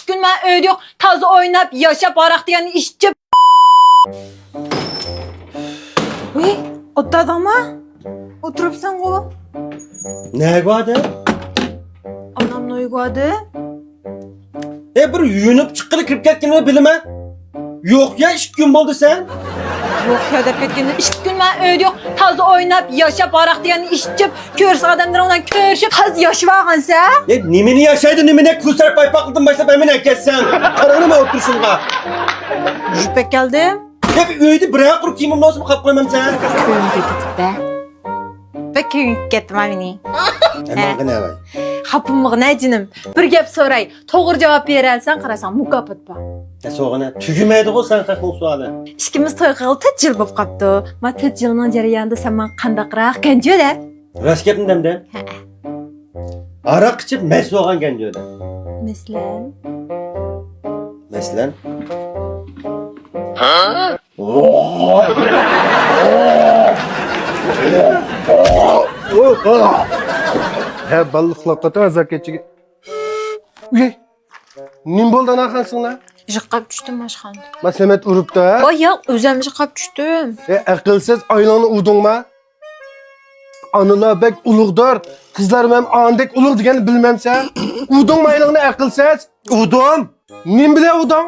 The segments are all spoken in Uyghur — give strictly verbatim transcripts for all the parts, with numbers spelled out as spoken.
كۈن مەن ئۆيدە يوق، تازا ئويناپ، ياشاپ، ھاراق دېگەننى ئىچىپ. ۋىي، ئولتۇردۇڭما؟ ئولتۇرۇپسەنغۇ. نەگە باردىڭ؟ ئانامنىڭ ئۆيىگە باردىم. ئە، بىر يۇيۇنۇپ چىققىلى كىرىپ كەتكىنىڭنى بىلىمەن. يوق يا، ئىككى كۈن بولدى سەن. يوق يا دەپ كەتكىنىدىم. ئىككى كۈن مەن ئۆيدە يوق. تازا ئويناپ، ياشاپ، ھاراق دېگەننى ئىچىپ، كۆرسە ئادەملىرىڭ بىلەن كۆرۈشۈپ، تازا ياشىۋالغانسەن. ئە، نېمىنى ياشايدۇ، نېمىنى؟ كۇسەر پايپاقلىدىن باشلاپ ھەممىنى ئەكەتسەڭ. قاراڭلىما ئولتۇرۇشۇمغا. يۈرۈپ كەلدىم. ئە، ئۆيدە بىرەر قۇر كىيىمىم بولسىمۇ قاپ قويمامسەن. كۆڭۈل كېتىپتۇ. بەك كۆڭۈل كەتتىما مېنى. ئەمما نەۋاي. خاپىمىغ نە جېنىم. بىر گەپ سوراي. توغرا جاۋاب بېرەلسەڭ، قاراساڭ، مۇكاپات بار. ئە، سوغىنە، تۈگىمەيدىغۇ سەن خەقنىڭ سوئالى. ئىككىمىز توي قىلغىلى تۆت يىل بولۇپ قاپتۇ. ما تۆت يىلنىڭ جەريانىدا سەن ماڭا قانداقراق گەنجۈ دە؟ راست گەپنى دەمدە. ھە. ھاراق ئىچىپ مەست بولغان گەنجۇ دە. مەسىلەن؟ مەسىلەن؟ ھە، بالىلار ئۇخلاپ قالدى، ھازىر كەچكە. ئۇي، نېمە بولدى ئانا خانسىڭلار؟ يىقىلىپ چۈشتۈم ئاشخانىدا. ما سەمەت ئۇرۇپتۇ، ھە؟ ۋاي ياق، ئۆزۈم يىقىلىپ چۈشتۈم. ئە، ئەقىلسىز، ئايىلىڭنى ئۇردۇڭما؟ ئانىلار بەك ئۇلۇغدۇر، قىزلار ھەم ئانىدەك ئۇلۇغ دېگەننى بىلمەمسەن؟ ئۇردۇڭما ئايىلىڭنى ئەقىلسىز؟ ئۇردۇم. نېمە بىلەن ئۇردۇڭ؟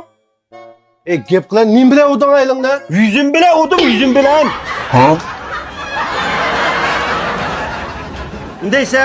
ئەي، گەپ قىلە، نېمە بىلەن ئۇردۇڭ ئايىلىڭنى؟ يۈزۈم بىلەن ئۇردۇم، يۈزۈم بىلەن. ھە؟ ئۇندايسا،